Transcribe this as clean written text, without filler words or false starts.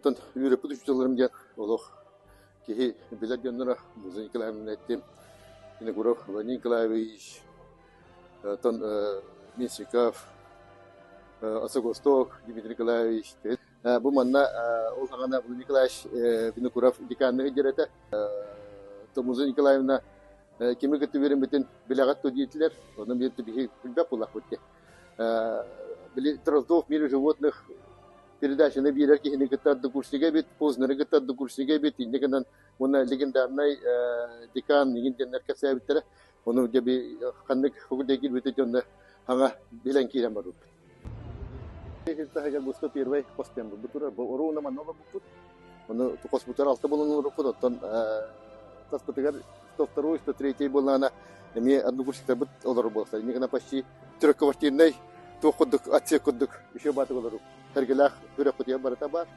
Онтон үөрэппит учууталларым диэн олох киһи билэр дьонноро Муза Николаевна эттим, Винокуров Владимир Николаевич, оттон Меньшиков, Осогосток Дмитрий Николаевич. Бу манна ол саҕана Владимир Николаевич Винокуров деканныгы диэр этэ. Муза Николаевна кими кытта үөрэммитин билэҕит дуо диэтилэр. Онон биир биһи билбэт буоллахпыт дии. Били Дроздов «Мир животных» передачаны биэрэр киһини кытта однокурснига эбит, Познеры кытта однокурснига эбит, инньэ гынан уонна легендарнай декан игин диэннэр кэпсээбиттэрэ. Ону дьэ би ханнык факультет киирбитэ дьонно хаҥа билэн киирэн барбыппыт. Таһыгар бу 101 хос диэн бу турар. Бу оруна манна олорбуппут. Ону хоспутугар алта буолан олорбуппут. Оттон таспытыгар 102, 103 буоллаҕына эмиэ однокурсниктарбыт олорор буоллахтар. Инньэ гынан почти трехквартирный туох курдук отсек курдук еще баатык олору. Сэргэлээх күрэхпитигэр барыта баар.